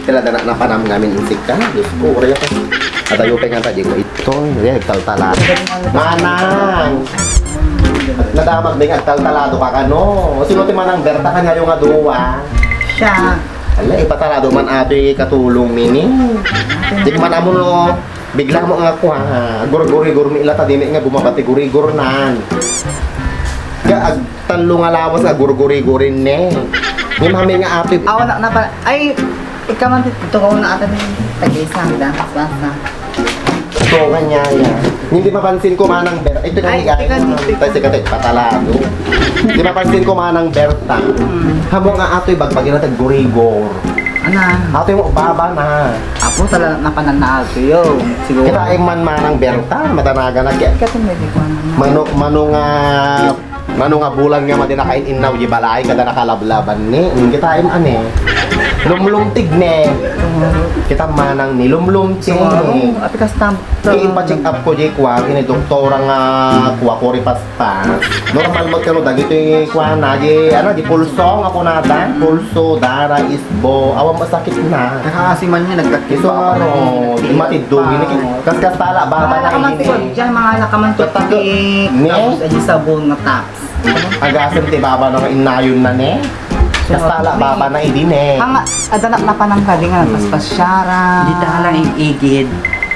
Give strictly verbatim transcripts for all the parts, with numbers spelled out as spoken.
Talaga na napanam ngamin insik ka. Diyos ko, uray ako. Adayo pa nga tayo ko ito. Uray, agtaltala. Manang! Nadamag na nga agtaltalado ka kano. Sino ti Manang Berta kanayo nga duwa? Siya. Ala, ipatalado man atoy katulong mini. Di man amo no, bigla mo nga kuha. Gurgurigor mi ila ta di mi nga bumabati gurigor nan. Ka ag- Tallo nga lawas nga gurguri-gurin ne. Ni mami nga ate. Awan na pa. Ay, ikaw man dito ko na ata ni tag-isa da. Mas mas na. Ito kanya ya. Hindi mapansin ko manang ber. Ito Ay, kanya ito kanya. Tayo si kate patalado. Hindi mapansin ko manang Berta. Hmm. Hamo nga atoy bagbagi na taggurigor. Ana. Atoy mo baba na. Apo tala napanan na ato yo. Siguro. Kita ay man manang Berta, matanagan na kaya. Ikaw may di ko ano. Mano, mano nga Mano nga bulan nga madi nakain-innaw di balay kada nakalablaban ni. Mm, kita im ane. Lumlumtig ne. Kita manang ni lumlumtig. Sumarong, apikas tam-, Ipacheck up ko di kwa, kini doktora nga kwa ko ripaspas. Normal mo kano dagiti kwa na di, ano, di pulso, ako nata. Pulso, dara, isbo, awan masakit na. Nakaasi man niya, nagkakit Iso pa nga ako ron, na di matidugin, Wow. Kaskas tala, baba Wala na ka man ini. Dyan, mga nakamantok Tatak-, ni ni? Tapos, ay sabon nga taps. Agasem ti baba nga innayon na ne. Kastala baba na idi ne. Ang adanak na panangkadi nga Hmm. nagpaspasyara. Di ta lang igid.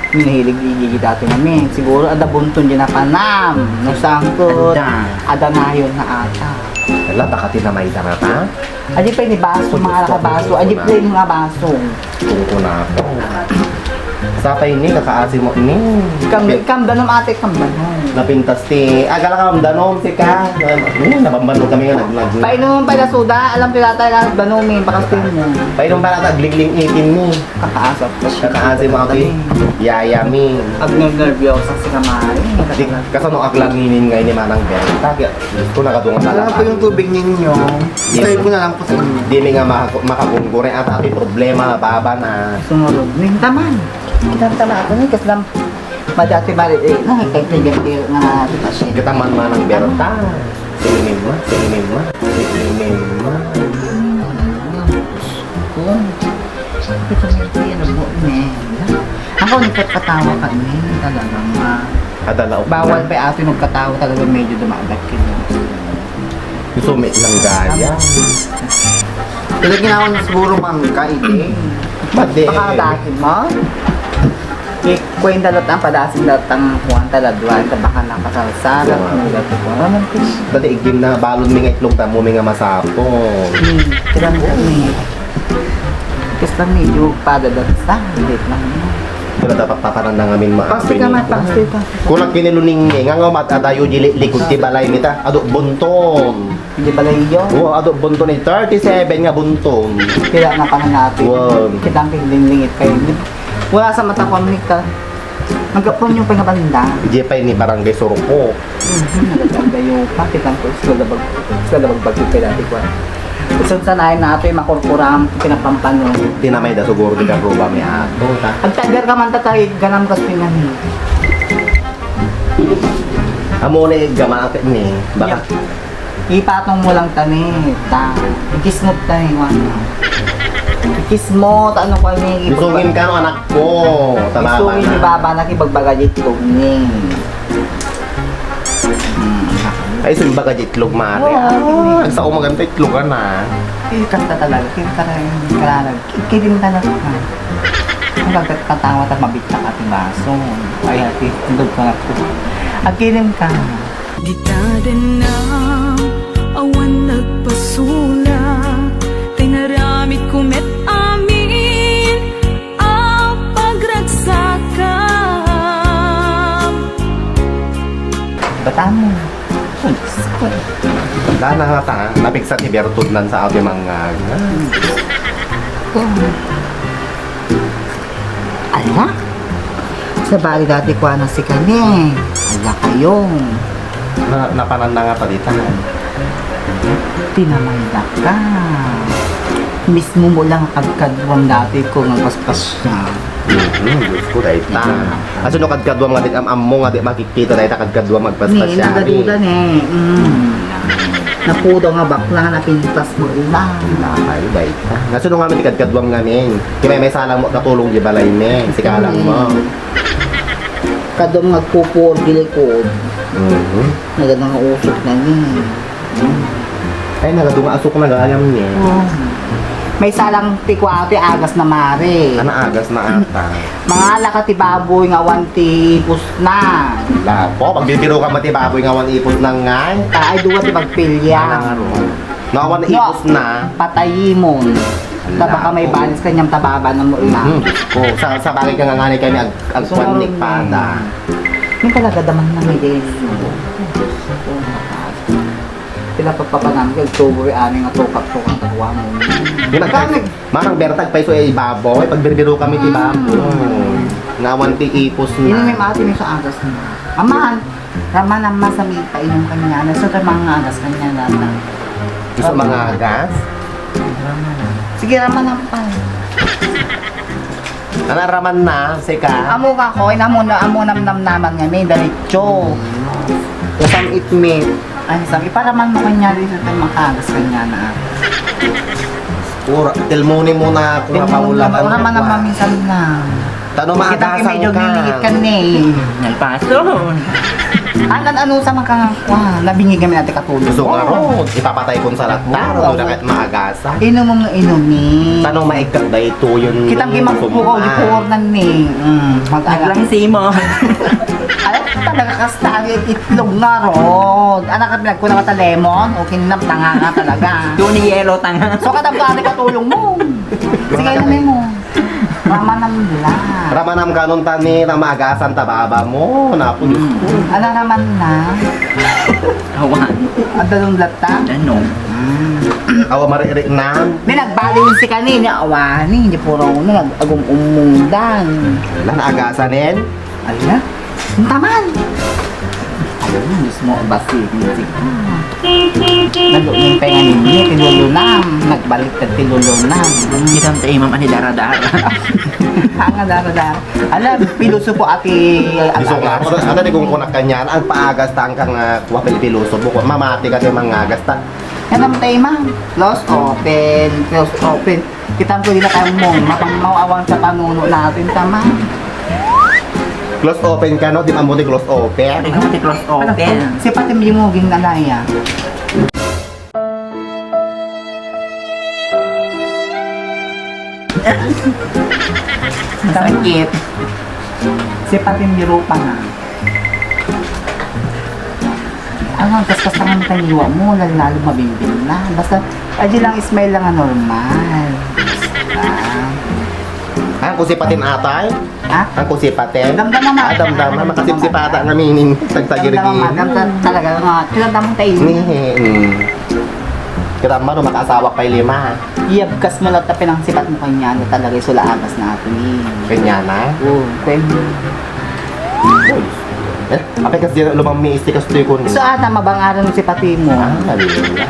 Nahilig igid dati namin. Siguro ada bunton di napanam. Nasangkot. Ada. Ada nayon na ata. Ala, baka tinamay ta na ta? Adi pa ini baso, mga nakabaso. Adi plain nga baso. Tungko na ako. Sapay ni, kakaasi mo ni. Kam, Pin- kam danom ate, kam danom. Napintas ti, agala kam danom, sika. Ni, nabambanog kami nga nag-, nag- Painom pa ila suda, alam ti tatay na danom, eh, bakas mo. Painom pa nata, agligling itin ni. Kakaasap ko siya. Kakaasi mo, ate. Yaya mi. Agnernervyosa si kamari. Di, kasano aglanginin nga ini manang Berta? Kaya, Diyos ko, nakadungan na Wala lang. Pa yung tubig ninyo. Di- Style ko na lang po sa inyo. Di mi nga maka-, makagungguri at ating problema, baba na. Sumurog. Ninta man. Kita tala ako ni, kaslam. Madati mali, eh, no, kay kay Bertil nga di pa siya. Kita man manang Berta. Sige, Mima. Sige, Mima. Sige, Mima. Kung, sabi ko, "Hindi yan, ang buo niya." Ako, nagkatawa kami, talagang, ah, Adala, okay. Bawal pa ato nagkatawa, talaga medyo dumagat kayo. Gusto mo lang gaya. Talaga ginawa niya siguro mangga, hindi. Madi. Baka dati mo? Kwenta lahat ang padasin lahat ang kuwan taladwan, tabakan ng kasalsal, Wow. Ng gato ko. Ano, fish? Dati igin na balon mi nga itlog damo mi nga masapon. Hmm, tirang kami. Basta medyo pada dati sa, hindi lang. Pero dapat papanan na ngamin ma- Pasti ka man, pasti ka. Kulang kiniluning ni, nga nga mat-, adayo di li-, likod ti balay mi ta, ado bunton. Hindi pala iyo. Oo, ado bunton ni thirty-seven nga bunton. Kaya nga pala natin. Wow. Kitang piglingit kayo. Wala sa mata ko, Mika. Nagkapunyo pa nga banda. Di pa ini barangay Surupok. Mhm, nagkagayo pa. Kitang ko, sila bag-, sila bagbagyo pa dati ko. Isang sanayan na ito yung makurkurang pinapampano. Tinamay da siguro di ka proba may ato, ta? Pagtagar ka man tatay, ganam kas pinani. Amo na yung gama ni, baka Yeah. Ipatong mo lang tani, ta. Ikismot tani, ano. Ikismot, ano ko ni, Bisungin ka, no, anak ko. Tama ba Bisungin ni na? Baba na kibagbaga di itlog ni. Hmm. Ay, sumbaga di itlog, mare. Oo. Ah, ang sa umaganta itlog, ana. Ikat ka talaga, kaya ka rin, kaya nag-, kikilim ka na. Ang gagkat katawa, ta mabit Takati baso. Ay, ati, tundog ka nga po. Agilim ka. Ditaden na awan nagpasula, kay naramid ko met amin a pagragsakam. Batamu. Ay, Diyos ko. Dana nga ta, napigsa ti bertudnan sa api mangngag. Oh. Ala? Sabali dati kuana si kani. Ala kayo. Na, napanan na nga palitan. Tinamay na ka. Mismo mo lang kadkaduan dati ko nga paspasya. Mhm, Diyos ko, dahil ta. Aso no kadkaduan nga di am-ammo nga di makikita, dahil ta kadkaduan magpaspasya. Ni, nagaduda ni. Mm. Napudaw nga bakla nga napintas mo ila. Ay, bay ka. Nasuno nga mi ti kadkaduam ngamin. Ti may, may salang mo katulong di balay mi. Sika lang mo. Kadam nga agpupurgi likod. Mhm. Nagana nga usok na ni. Ay, nagadu nga asok na gayam ni. Oh. May salang ti kua ti agas na mare. Ana agas na ata. Mangala ka ti baboy nga awan ti ipusna. Lapo, pagbibiro ka man ti baboy nga awan ipusna ngay. Ay, dua ti pagpilya. Ano nga ron? No, awan ipusna. Patayimon. Ta baka may balis kaniam ta baba na mo ila. Mhm, Diyos ko. Sa, sa bagay ka nga nganay kami ag-, agkuan ni Pada. Yung talaga damang na may days. Sila pagpapanan ka, tubo yung ani nga tukak-tukak na kuha mo. Di ba, Bakit? Manang Berta, agpayso ay ibabaw, ay pagbirbiro kami ti baboy. Nga awan ti ipusna. Yun yung may mati sa agas na. Aman, raman ang masami painom kanya, na sa tamang agas kanya nata. Gusto mangagas? Sige, raman ang pa. Ana raman na, sika? Amo ka ko, ina mo na, amo namnamnaman nga may diretso. Kasam itmit. Ay, sabi, para man mo kanya rin sa tayo makagas kanya na. Pura, tilmuni mo na kung Tilmuni mapaulakan mo, wala man mo ang pa. Maminsan na. Tano Kita maagasan medyo ka. Gingit ka ni. Nagpaso. Anan ano sa mga kangakwa, nabingi kami natin katulog. Gusto nga ron, ipapatay kong sarat na, Oo. Ano na kahit maagas. Inom mo nga inumi. Tanong maigkat da ito yun. Kitang kimangkukaw di pornan ni. Mm, mag-ala. Naglangsimo. Ay, talaga kasta ang itlog nga ron. Anak, at pinagkuna ka ta lemon, o kinam, tanga nga talaga. Doon ni yellow, tanga. So, katamto, ate, katulong mo. Sige, inumin mo. Ramanam lang. Ramanam kanon tani, na maagasan ta baba mo. Naku, Diyos ko. Ano naman na? Awan. Ang dalong latta? Ano? Mm. Awa, maririnan. May nagbalin si kanina. Awa, ni, hindi po raw na nag-agum-umundan. Wala, naagasan, eh. Ala, ang taman. Ayun, mismo, basi, hindi. Nagluning pa nga hindi, tinulunam. Nagbalik ka, tinulunam. Kita mo tayo, ma'am, ani dara-dara. Ang dara-dara. Ala, pilosopo ati. Gusto nga, ano, ano, di kong kunak kanyan, ang paagas tangkang, ah, kuha pili pilosopo, mamati ka tayo mangagas ta. Yan ang tema. Close open, close open. Kitang ko dina kayong mong mapangmawawang sa panuno natin, tama? Close open ka, no? Di ba mo di close open? Ikaw ti close open. Si Patim Limugin na naya. Sakit. Si Patim Lirupa na. Ano, ang kaskas naman tayo mo, lalo-lalo mabimbing na. Basta, adi lang, smile lang ang normal. Basta. Ang kusipatin atay? Ha? Ang kusipatin? Damdaman na. Ah, damdaman. Makasipsipata nga minin. Tagtagirigi. Damdaman, damdaman talaga nga. Tinadamang tayo. Ni, mm. Kita mo, no, makaasawa pa'y lima. Iyabkas mo lang ta pinangsipat mo kanya, ano talaga yung sulaagas na atin eh. Kanya na? Oo, kanya. Eh, apay kas di lumang mi isti kas tuyo kun. So, ata mabangaran mo si pati mo. Ah, labi na.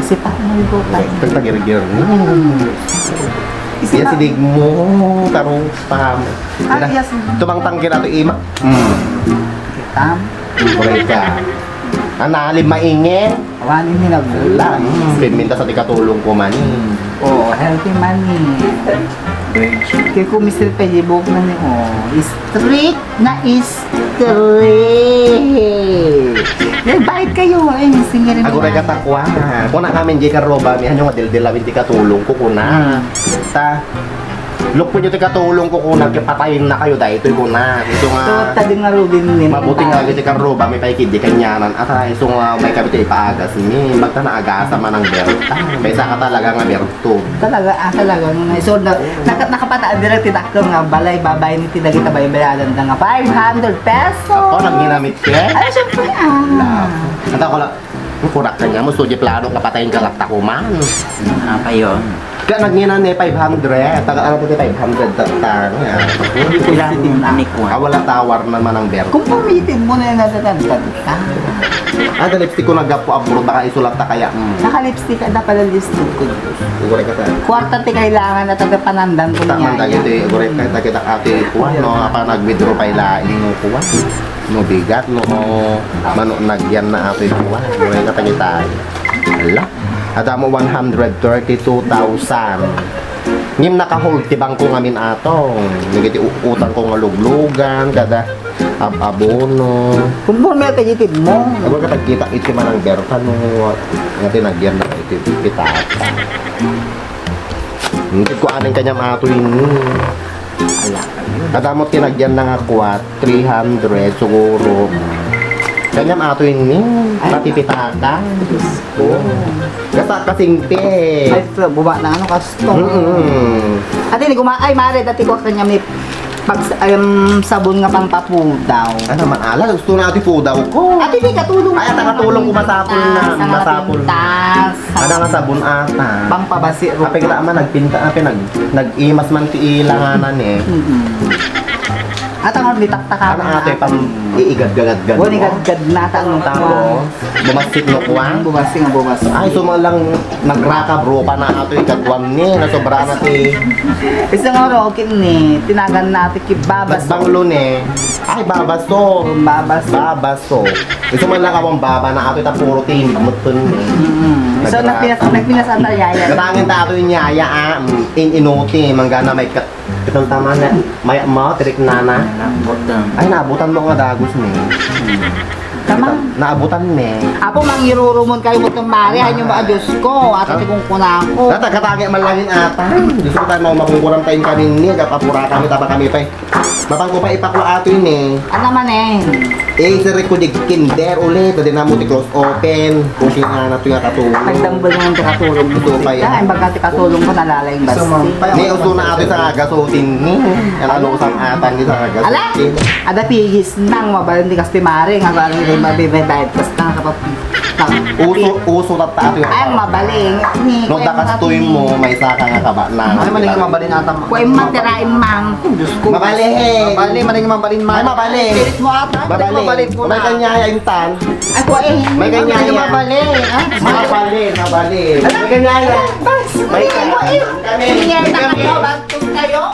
Si pati mo yung buka. Pagpagirigir. Hmm. Isi Iya, pa- sidig mo, tarong pa mo. Ah, Ina, yes. Tumangtang kira to ima. Hmm. Kitam. Kulay ka. Ana, alim maingin. Awanin ni nagbulang. Wala. Mm, piminta sa ti katulong ko man eh. Oo, healthy man eh. Kaya kung mister pa, ibog na ni, oh. Straight na straight. Nagbahit kayo, eh, singirin. Agora ka takwa. Kuna namin, di ka roba, may hanyo nga dildilawin ti katulong ko, kuna. Hmm. Ta, Lukpon yo ti katulong ko, kuna, kipatayen na kayo, daytoy, kuna. Ito nga, so, tadi nga rugin ni mabuti nga lagi ti karuba, may paikid di kanyanan. Ata, iso nga, may kabit ipaagas ni. Magta naagasa man ang berta. Kaysa ka talaga nga berto. Talaga, ah, talaga. Nung iso, na, naka-, nakapataan dira ti dakkel nga balay, babay ni ti dagita baybayadan da nga five hundred pesos. Ako, nagninamit ka? Ay, syempre, ah. Wala. Ata ko lang, ang kurak ka niya mo, so di plano, kapatayin ka, lakta ko man. Apa yun? Kaya nagngina ni five hundred, taga ano ti five hundred tatta. Kailangan mo na. Ah, wala tawar na manang ber. Kung pamitin mo na yung natatantad ka. Ah, da lipstick ko naggapo abroad, baka isulat ta kaya. Mm. Naka-lipstick ka, da pala lipstick ko. Ugure ka sa. Kwarta ti kailangan na taga panandan ko. Tama niya. Dagiti, ugure ka, taga ati kuan, no? Apa nag-withdraw pa ila, ino kuan? No bigat, no mano nagyan na ati kuan. Ugure ka, taga tayo. Ala. Adda mo one hundred thirty-two thousand. Ngem naka-hold ti bangko ngamin atong. Dagiti u-, utang ko nga luglugan, kada ab-abono. Konforme ata itib mo. Aba, katagkita iti manang berta no nga tinagyan na iti pitaka. Hindi ko aning kanyam ato ini. Ala. Adda mo tinagyan na nga kuwat. Three hundred siguro. Kanyam ato ini, ay, pati pitaka. Diyos ko. Gasta kasingpit. Ay, so, buba na ano, kasto. Mm-mm. Ate, ni kuma-, ay, mare, dati ko kanya may pag, um, sabon nga pampapudaw. Ano man, ala, gusto na ati pudaw ko. Ate, di katulong. Ay, ata katulong ko, masapol na, sa mga masapol. Pintas. Ada nga sabon ata. Pampabasi, apay, kita man nagpinta, apay, nag-, nag-imas man ti ilanganan eh. Mm-mm. Ata nga, litaktakan. Ano ate, pang iigadgadgad mo? Wani gadgad na, ata ang tapos, bumasik no kuwan? Bumasik nga, bumasik. Ay, so man lang nagraka, bro, pa na ato, ikadwan ni, nasobra na ti. Isa nga, ro, kin ni, tinagan na ti kibabas. Nagbanglo ni. Ay, babaso. Babaso. Babaso. Isu man lang awan baba na ato, ita puro timid mo tun, eh. Mm. So, nagpinas-, nagpinasanta yaya. Katangin ta ato yung yaya, ah, mm, in-inuti, manggana may ka-, katang tama na, may mo, tirik nana. Naabot na. Ay, naabutan mo nga dagos, ni. Tama. Naabutan, ni. Apo, mangirurumon kayo mo itong mare, ay, yung mga Diyos ko, at ito kong kunako. Nata, katangin man langin ata. Diyos ko tayo, mga makungkuran tayong kanin, ni, kapapura kami, taba kami pa, eh. Mapang ko pa ipaklo ato ini. Ano man eh? Eh, sa record kinder ulit, pwede na mo ti close open. Kung sino na ito yung katulong. Nagdambal naman ti katulong mo. Ito pa yan. Ay, baga ti katulong ko, nalalayng basti. May uso na ato sa gasutin ni. Ano, ano, usang atan ni sa gasutin. Ala? Ada pigis nang mabalin di kastimare, nga parang rin mabibay-bayad, kas nang kapag Uso, uso tatta ato yung. Ay, mabaling. Ni, no, kuya, dakastoy mo, may saka nga kaba na. Ay, maling mabalin ata, ma-, kuya, matirain, mang. Diyos ko. Mabali. Mabali, maling mabalin, ma-, ay, mabali. Spirit mo ata. Mabali. Maling mabalin po. May na. Kanya yung tan. Ay, kuya, eh. May kanya yan. Mabali, ha? Mabali, mabali. May kanya yan. Bas, may kuya, eh. Kami. Hindi yan, kami. Bantog kayo.